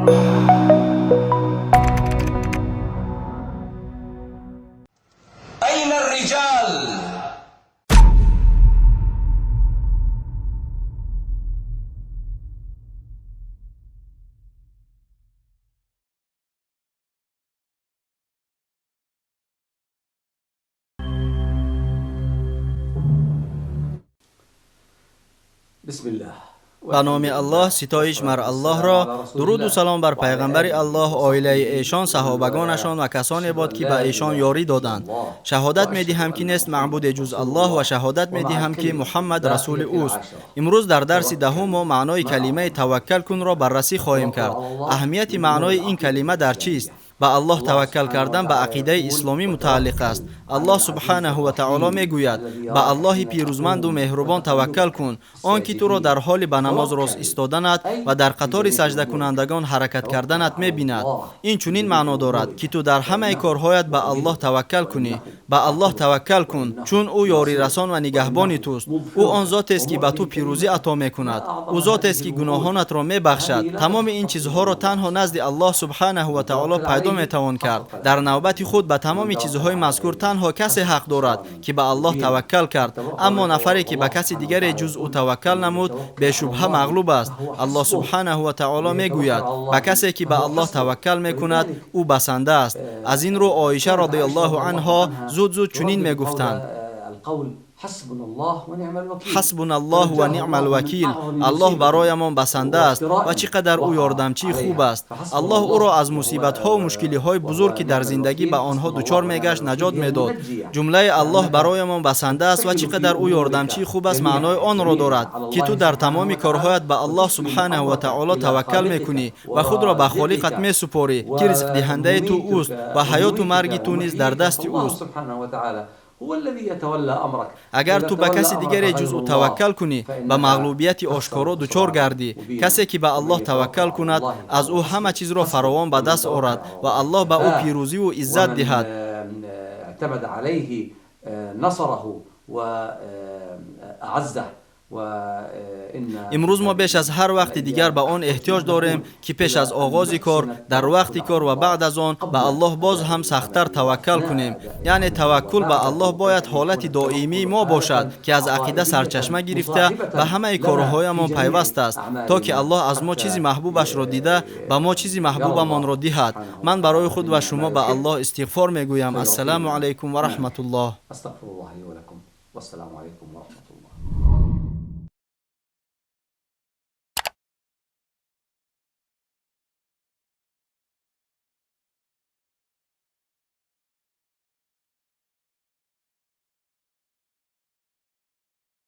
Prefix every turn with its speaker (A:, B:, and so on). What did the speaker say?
A: أين الرجال؟
B: بسم الله.
C: Ба номи Аллоҳ, ситоиш мар Аллоҳро, дуруду салом бар пайғамбари Аллоҳ, оилаи эшон, саҳобагонашон ва касоне бод, ки ба эшон ёрӣ доданд. Шаҳодат медиҳам, ки нест маъбуде ҷуз Аллоҳ, ва шаҳодат медиҳам, ки Муҳаммад расули ӯст. Имрӯз дар дарси даҳум мо маънои калимаи таваккал кунро баррасӣ хоҳем кард. Аҳамияти маънои ин калима дар чист? Ба Аллоҳ таваккал кардан ба ақидаи исломӣ мутааллиқ аст. Аллоҳ субҳанаҳу ва таоло мегӯяд: ба Аллоҳи пирӯзманду меҳрубон таваккал кун, он ки туро дар ҳоли ба намоз рост истоданат ва дар қатори саҷдакунандагон ҳаракат карданат мебинад. Ин чунин маъно дорад, ки ту дар ҳамаи корҳоят ба Аллоҳ таваккал кунӣ. Ба Аллоҳ таваккал кун, чун ӯ ёрирасон ва нигаҳбони туст. Ӯ он зотест, ки ба ту пирӯзӣ ато мекунад. Ӯ зотест, ки гуноҳонатро мебахшад. Тамоми ин чизҳоро танҳо назди Аллоҳ субҳанаҳу ва таоло пайдо метавон кард. Дар навбати худ ба тамоми чизҳои мазкур танҳо касе ҳақ дорад, ки ба Аллоҳ таваккал кард. Аммо нафаре, ки ба каси дигаре ҷуз ӯ таваккал намуд, бешубҳа мағлуб аст. Аллоҳ субҳанаҳу ва таоло мегӯяд: ба касе, ки ба Аллоҳ таваккал мекунад, ӯ басанда аст. Аз ин рӯ Оиша радиаллоҳу анҳо зуд-зуд чунин мегуфтанд: ҳасбуналлоҳ ва ниъмал вакил. Аллоҳ бароямон басанда аст ва чӣ қадар ӯ ёрдамчии хуб аст. Аллоҳ ӯро аз мусибатҳову мушкилиҳои бузург, ки дар зиндагӣ ба онҳо дучор мегашт, наҷот медод. Ҷумлаи Аллоҳ бароямон басанда аст ва чӣ қадар ӯ ёрдамчии хуб аст маънои онро дорад, ки ту дар тамоми корҳоят ба Аллоҳ субҳанаҳу ва таоло таваккал мекунӣ ва худро ба Холиқат месупорӣ, ки ризқдиҳандаи ту ӯст ва ҳаёту марги ту низ дар дасти ӯст. Агар ту ба каси дигаре ҷуз ӯ таваккал кунӣ, ба мағлубияти ошкоро дучор гардӣ. Касе, ки ба Аллоҳ таваккал кунад, аз ӯ ҳама чизро фаровон ба даст орад ва Аллоҳ ба ӯ пирӯзиву иззат диҳад. Имрӯз мо беш аз ҳар вақти дигар ба он эҳтиёҷ дорем, ки пеш аз оғози кор, дар вақти кор ва баъд аз он ба Аллоҳ боз ҳам сахттар таваккал кунем. Яъне таваккул ба Аллоҳ бояд ҳолати доимии мо бошад, ки аз ақида сарчашма гирифта ба ҳамаи корҳоямон пайваст аст, то ки Аллоҳ аз мо чизи маҳбубашро дида, ба мо чизи маҳбубамонро диҳад. Ман барои худ ва шумо ба Аллоҳ истиғфор мегӯям. Ассалому алайкум ва раҳматуллоҳ.